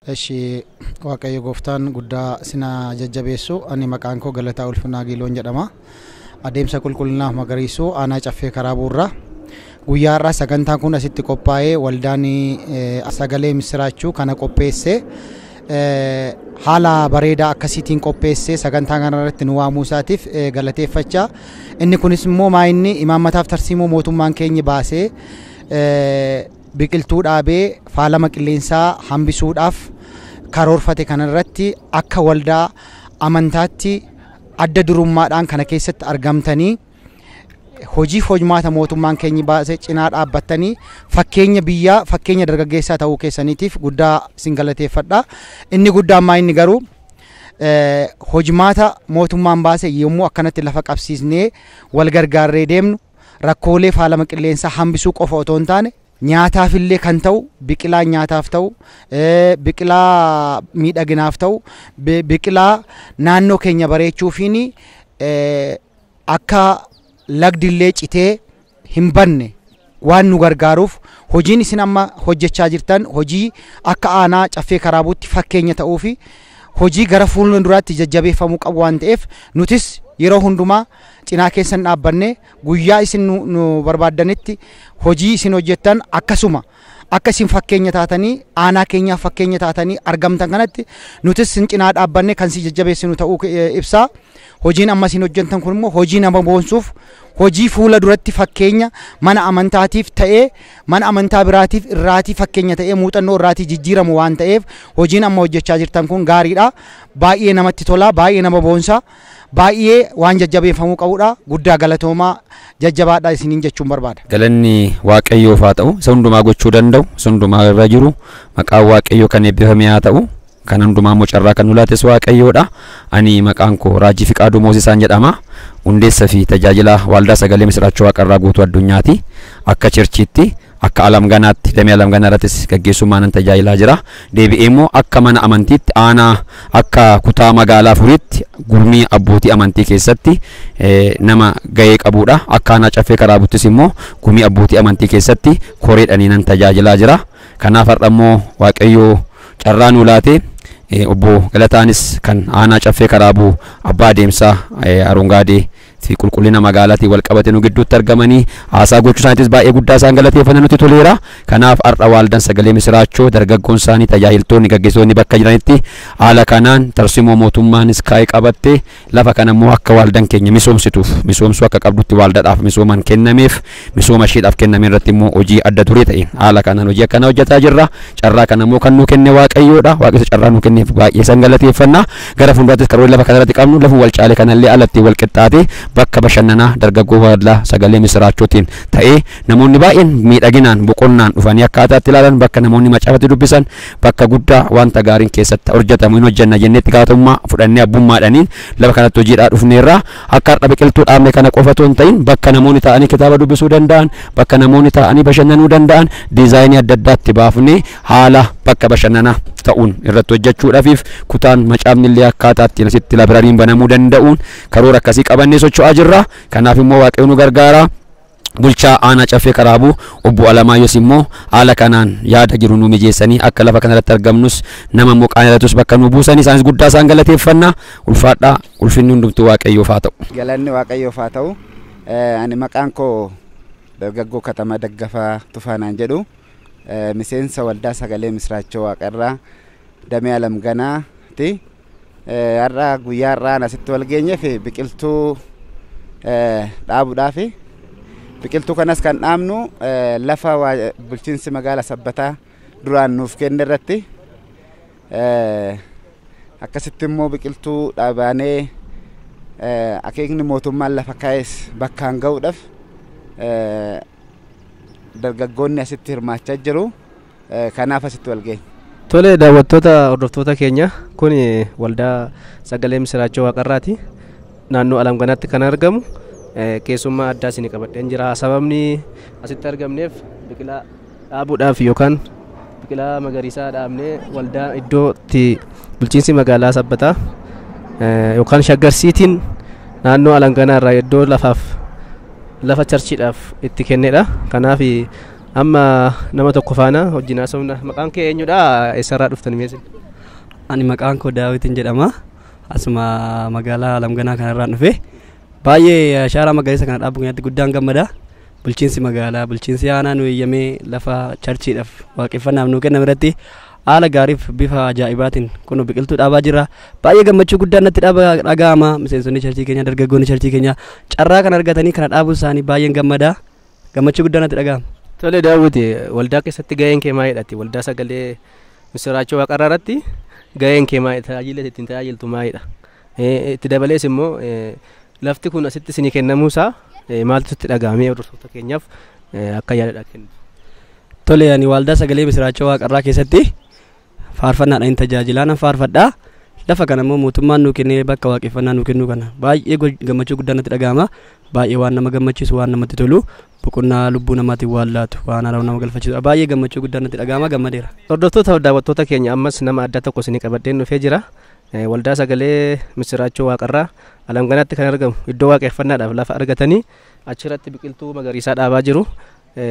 Eshi Waaqayyo gooftaan guddaa sina jajjabeessu. Ani maqaan koo Galataa Ulfinaa Giiloon jedhama. Adeemsa qulqullinaaf magariisuu aanaa Caffee Karaabuurraa. Guyyaa har'aa sagantaan kun asitti qophaa'ee waldaan sagalee misiraachuu kana qopheesse haala bareedaa akkasiitiin qopheesse sagantaa kana irratti nu waamuu isaatiif galateeffachaa. Inni kunis immoo maa inni imaammataaf tarsiimoo mootummaan keenya baasee biqiltuu dhaabee faalama qilleensaa hambisuudhaaf karoorfate kanarratti akka waldaa amantaatti adda durummaadhaan kana keessatti argamtanii hojii hojmaata mootummaan keenya baase cinaa dhaabbattanii fakkeenya biyyaa fakkeenya dargaggeessaa ta'uu keessaniitiif guddaa isin galateeffadha. Inni guddaan maa inni garuu hojmaata mootummaan baase yommuu akkanatti lafa qabsiisnee wal gargaarree deemnu rakkoolee faalama qilleensaa hambisuu qofa otoo hin taane nyaataaf illee kan ta'u biqilaa nyaataaf ta'u biqilaa miidhaginaaf ta'u biqilaa naannoo keenya bareechuufiin akka lagdillee citee hin banne waan nu gargaaruuf hojiin isin amma hojjechaa jirtan hojii akka aanaa Caffee Karaabuutti fakkeenya ta'uu fi hojii gara fuulduraatti jajjabeeffamuu qabu waan ta'eef nutis yeroo hundumaa cinaa keessan dhaabbanne guyyaa isin nu barbaaddanitti hojii isin hojjettan akkasuma akka isin fakkeenya taatanii aanaa keenyaaf fakkeenya taatanii argamtan kanatti nutis isin cinaa dhaabbanne kan si jajjabeessinu ta'uu ibsaa. Hojiin amma isin hojjettan kun immoo hojii nama boonsuuf hojii fuula duratti fakkeenya mana amantaatiif ta'ee mana amantaa biraatiif irraatii fakkeenya ta'ee muuxannoo irraatii jijjiiramu waan ta'eef hojiin amma hojjechaa jirtan kun gaariidha. Baay'ee namatti tola, baay'ee nama boonsa, baay'ee waan jajjabeeffamuu qabudha. Guddaa galatoomaa, jajjabaadha isiniin jechuun barbaada. Galanni Waaqayyoof haa ta'u, isa hundumaa gochuu danda'u, isa hundumaa irra jiru, maqaan Waaqayyoo kan eebbifame haa ta'u. Kan hundumaa immoo carraa kan nu laates Waaqayyoodha. Ani maqaan koo Raajii Fiqaaduu Moosisaan jedhama. Hundeessa fi tajaajila waldaa sagalee misiraachuu waaqarraa guutuu addunyaati. Akka chirchiitti, akka alamganaatti, damee alamganaa irrattis gaggeessummaa nan tajaajilaa jira. Deebi'ee immoo akka mana amantiitti aanaa akka kutaa magaalaa Furiitti gurmii abbootii amantii keessatti nama gahee qabudha. Akka aanaa Caffee Karaabuttis immoo gurmii abbootii amantii keessatti koreedhanii nan tajaajilaa jira. Kanaaf har'a immoo Waaqayyoo carraa nu laate obbo Galataanis kan aanaa Caffee Karaabuu abbaa adeemsaa Arongaadee fi qulqullina magaalaatiin wal qabate nu gidduutti argamanii haasaa gochuu isaaniitis baay'ee guddaa isaan galateeffanna nutti toleera. Kanaaf har'a waldaan sagalee misiraachoo dargaggoon isaanii tajaajiltoonni gaggeessitoonni bakka jiranitti haala kanaan tarsiimoo mootummaanis kaa'ee qabatte lafa kana immoo akka waldaan keenya misoomsituuf misoomsuu akka qabdutti waldaadhaaf misooman kennameef misooma isheedhaaf kenname irratti immoo hojii adda duree ta'e haala kanaan hojii akkanaa hojjetaa jirra. Carraa kana immoo kan nu kenne Waaqayyoodha. Waaqayyo carraa nu kenneef baay'ee isaan galateeffanna. Gara fuulduraattis karoora lafa kanarratti qabnu lafa wal caale kanallee alatti wal qixxaate bakka bashannanaa dargaggoo waldaa sagalee misiraachootiin ta'ee namoonni baay'een miidhaginaan boqonnaan dhufanii akkaataatti ilaalan bakka namoonni macaafatti dubbisan bakka guddaa wanta gaariin keessatti hojjetamu hin hojjenna jenneetti gaafatamummaa fudhannee abbummaadhaaniin lafa kanatti hojiidhaa dhufneerra. Akka har'a biqiltuu dhaabne kana qofa otoo hin ta'in bakka namoonni taa'anii kitaaba dubbisuu danda'an bakka namoonni taa'anii bashannanuu danda'an diizaayinii adda addaatti baafnee haala bakka bashannanaa ta'uun irratti hojjechuudhaafiif kutaan macaafni illee akkaataatti asitti librariin banamuu danda'uun karoora akkasii qabannee socho'aa jirra. Kanaaf immoo Waaqayyo nu gargaara. Bulchaa aanaa Caffee Karaabuu obbo Alamaayyos immoo haala kanaan yaada jiru nu mijeessanii akka lafa kanarratti argamnus nama immoo qaanirratus bakka nu buusanii isaanis guddaa isaan galateeffanna. Ulfaadhaa, ulfinni hundumtuu Waaqayyoof haa ta'u. Galanni Waaqayyoof haa ta'u. Ani maqaan koo dargaggoo Katamaa Daggafaa Tufaanaan jedhu. Miseensa waldaa sagalee misiraachoo waaqarraa damee alamganaati. Har'a guyyaa har'aan asitti wal geenyeef biqiltuu dhaabuudhaafi. Biqiltuu kanas kan dhaabnu lafa bulchiinsi magaalaa Sabbataa duraan nuuf kenne irratti akkasitti immoo biqiltuu dhaabaanee akeekni mootummaan lafa kaa'es bakkaan ga'uudhaaf dargaggoonni asitti hirmaachaa jiru. Kanaaf asitti wal geenye. Tole daawwattoota hordoftoota keenya kun waldaa sagalee misiraachoo waaqarraati. Naannoo Alamganaatti kan argamu keessummaa addaa isinii qabadheen jira. Sababni asitti argamneef biqilaa dhaabuudhaaf yookaan biqilaa magariisaa dhaabnee waldaa iddoo itti bulchiinsi magaalaa Sabbataa yookaan Shaggarsiitiin naannoo Alamganaa irraa iddoo lafaaf lafa charchiidhaaf itti kennedha. Kanaaf amma nama tokko faana wajjin haasofna. Maqaan kee eenyudha? Eessarraa dhuftan meesin? Ani maqaan koo Daawitin jedhama. Asuma magaalaa Alamganaa kanarraan dhufe. Baay'ee ashaaraa magariisa kana dhaabuu keenyatti guddaan gammada. Bulchiinsi magaalaa, bulchiinsi aanaa nu eeyyamee lafa charchiidhaaf waaqeffannaaf nuu kenname irratti haala gaariif bifa ajaa'ibaatiin kun biqiltuu dhaabaa jirra. Baay'ee gammachuu guddaan natti dhaga'ama. Miseensonni charchii keenya, dargaggoonni charchii keenya carraa kana argatanii kana dhaabuu isaanii baay'een gammada. Gammachuu guddaan natti dhaga'ama. Tole Daawwiti, waldaa keessatti gaheen kee maalidha? Waldaa sagalee misiraachoo waaqarraa irratti gaheen kee maalidha? Tajaajila ittiin tajaajiltu maalidha? Itti dabalees immoo lafti kun asitti isinii kennamuusaa maaltu itti dhaga'amee hordoftoota keenyaaf akka yaadadha kennu? Tole, ani waldaa sagalee misiraachoo waaqarraa keessatti faarfannaadhaan tajaajilaa nan faarfadha. Lafa kana immoo mootummaan nuu kennee bakka waaqeffannaa nuu kennuu kana baay'ee gammachuu guddaan natti dhaga'ama. Baay'ee waan nama gammachiisu, waan namatti tolu, boqonnaa lubbuu namaatiin waan laatu, waan haala nama galfachiisu, baay'ee gammachuu guddaan natti dhaga'ama, gammadeera. Hordoftoota daawwattoota keenya, ammas nama addaa tokko isinii qabadheen dhufee jira. Waldaa sagalee misiraachoo waaqarraa Alamganaatti kan argamu iddoo waaqeffannaadhaaf lafa argatanii achirratti biqiltuu magariisaa dhaabaa jiru.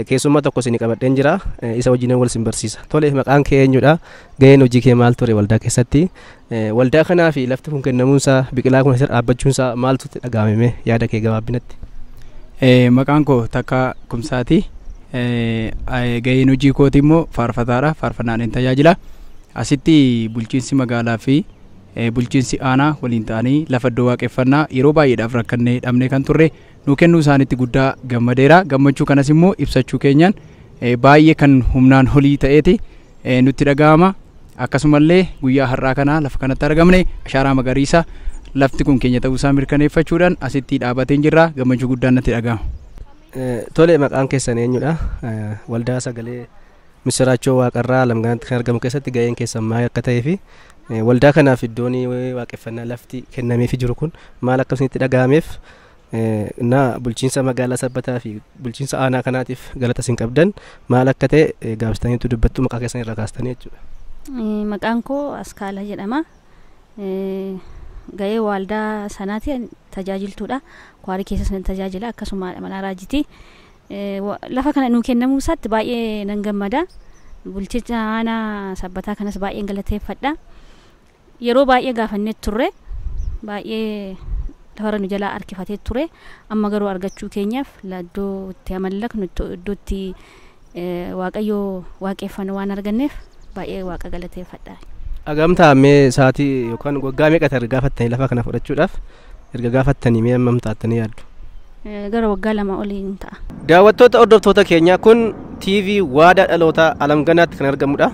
Keessummaa tokko isinii qabadheen jira. Isa wajjin wal isin barsiisa. Tole, maqaan kee eenyudha? Gaheen hojii kee maal ture waldaa keessatti? Waldaa kanaa fi lafti kun kennamuunsaa, biqilaa kun asirra dhaabbachuunsaa maaltu itti dhaga'ame yaada kee gabaabinatti? Maqaan koo Takkaa Kumsaati. Gaheen hojii kooti immoo faarfataadha. Faarfannaan tajaajila. Asitti bulchiinsi magaalaa fi bulchiinsi aanaa waliin ta'anii lafa iddoo waaqeffannaa yeroo baay'eedhaaf rakkannee dhabnee kan turre nuu kennuu isaaniitti guddaa gammadeera. Gammachuu kanas immoo ibsachuu keenyaan baay'ee kan humnaan olii ta'eeti nutti dhaga'ama. Akkasumallee guyyaa har'aa kana lafa kanatti argamne ashaaraa magariisa lafti kun keenya ta'uusaa mirkaneeffachuudhaan asitti dhaabateen jirra. Gammachuu guddaan natti dhaga'ama. Tole, maqaan keessan eenyudha? Waldaa sagalee misiraachoo waaqarraa Alamganaatti kan argamu keessatti gaheen keessan maal akka ta'ee fi waldaa kanaaf iddoon waaqeffannaa lafti kennameefii jiru kun maal akka isinitti dhaga'ameef na bulchiinsa magaalaa Sabbataa fi bulchiinsa aanaa kanaatiif galata isin qabdan maal akka ta'e gaabsitaniitu dubbattu, maqaa keessan irraa kaastanii jechuudha. Maqaan koo Askaala jedhama. Gahee waldaa sanaati tajaajiltuudha. Kwaarii keessa sana tajaajila, akkasuma mana raajiti. Lafa kana nuu kennamuu isaatti baay'ee nan gammada. Bulchiinsa aanaa Sabbataa kanas baay'een galateeffadha. Yeroo baay'ee gaafannee turre, baay'ee lafarra nu jalaa harkifatee ture. Amma garuu argachuu keenyaaf iddoo itti amallaknu, iddoo itti waaqayyoo waaqeffannu waan arganneef baay'ee waaqa galateeffadha. Agamtaa mee sa'aatii yookaan waggaa meeqa erga gaafattanii lafa kana fudhachuudhaaf, erga gaafattanii mee hammam taattanii yaaddu? Gara waggaa 2 oliin ta'a. Daawwattoota hordoftoota keenyaa, kun TV Waadaa Dhalootaa Alamganaatti kan argamudha.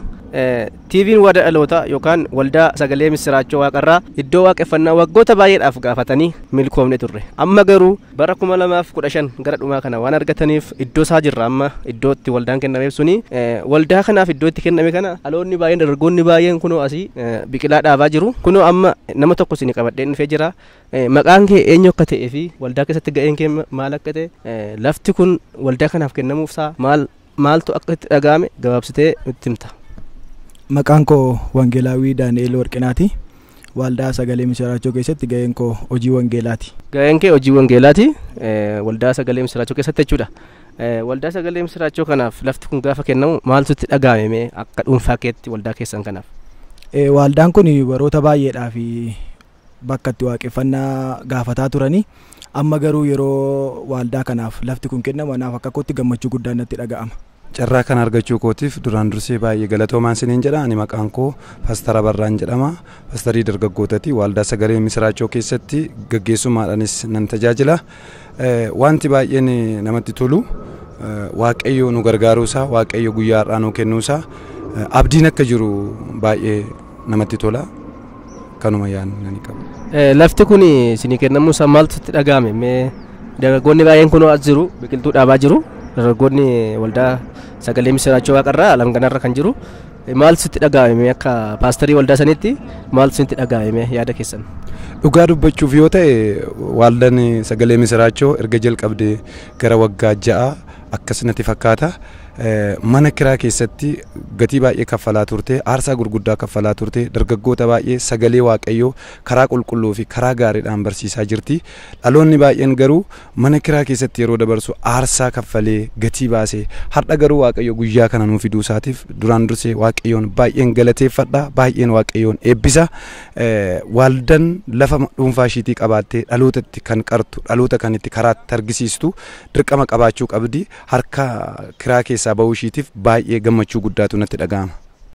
TV'n Waadaa Dhalootaa yookaan waldaa sagalee misiraachoo waaqarraa iddoo waaqeffannaa waggoota baay'eedhaaf gaafatanii milkoomne turre. Amma garuu bara 2015 gara dhumaa kana waan argataniif iddoo isaa jirra, amma iddoo itti waldaan kennameef suni. Waldaa kanaaf iddoo itti kenname kana dhaloonni baay'een, dargaggoonni baay'een kunoo asii biqilaa dhaabaa jiru. Kunoo amma nama tokko isin qabadheen dhufee jira. Maqaan kee eenyu akka ta'ee fi waldaa keessatti ga'een kee maal akka ta'e, lafti kun waldaa kanaaf kennamuuf isaa maal maaltu akka itti dhaga'ame gabaabsitee nutti himta. Maqaan koo Wangeelaawii Daani'el Warqinaati. Waldaa sagalee misiraachoo keessatti ga'een koo hojii wangeelaati. Ga'een kee hojii wangeelaati. Waldaa sagalee misiraachoo keessatti jechuudha. Waldaa sagalee misiraachoo kanaaf lafti kun gaafa kennamu maaltu itti dhaga'ame akka dhuunfaa keetti waldaa keessan kanaaf? Waldaan kun baroota baay'eedhaaf bakka itti waaqeffannaa gaafataa turanii, amma garuu yeroo waldaa kanaaf lafti kun kennamu anaaf akka kootti gammachuu guddaan natti dhaga'ama. Carraa kana argachuu kootiif duraan dursee baay'ee galatoomaan isiniin jedha. Ani maqaan koo Pastara Barraan jedhama. Pastarii dargaggootaati. Waldaa sagalee misiraachoo keessatti gaggeessummaadhaanis nan tajaajila. Wanti baay'een namatti tolu Waaqayyo nu gargaaruusaa, Waaqayyo guyyaa har'aa nu kennuusaa, abdiin akka jiru baay'ee namatti tola. Kanuma yaadni ani qabu. Lafti kun isinii kennamuusaa maaltu itti dhaga'ame? Mee dargaggoonni baay'een kunoo as jiru, biqiltuu dhaabaa jiru. Dargaggoonni waldaa sagalee misiraachoo waaqarraa Alamganarra kan jiru. Maaltu sitti dhaga'ame akka paasterii waldaa sanitti, maaltu sitti dhaga'ame yaada keessan? Dhugaa dubbachuuf yoo ta'e, waldaan sagalee misiraachoo erga jalqabdee gara waggaa 6 Akkas natti fakkaata. Mana kiraa keessatti gatii baay'ee kaffalaa turte, aarsaa gurguddaa kaffalaa turte, dargaggoota baay'ee sagalee Waaqayyoo karaa qulqulluu fi karaa gaariidhaan barsiisaa jirti. Dhaloonni baay'een garuu mana kiraa keessatti yeroo dabarsu aarsaa kaffalee gatii baasee, har'a garuu Waaqayyo guyyaa kana nuu fiduu isaatiif duraan dursee Waaqayyoon baay'een galateeffadha, baay'een Waaqayyoon eebbisa. Waldaan lafa dhuunfaa ishiitii qabaattee dhalootatti kan qartu, dhaloota kan itti karaatti argisiistu dirqama qabaachuu qabdi. Harka kiraa keessaa bahuu ishiitiif baay'ee gammachuu guddaatu natti dhaga'ama.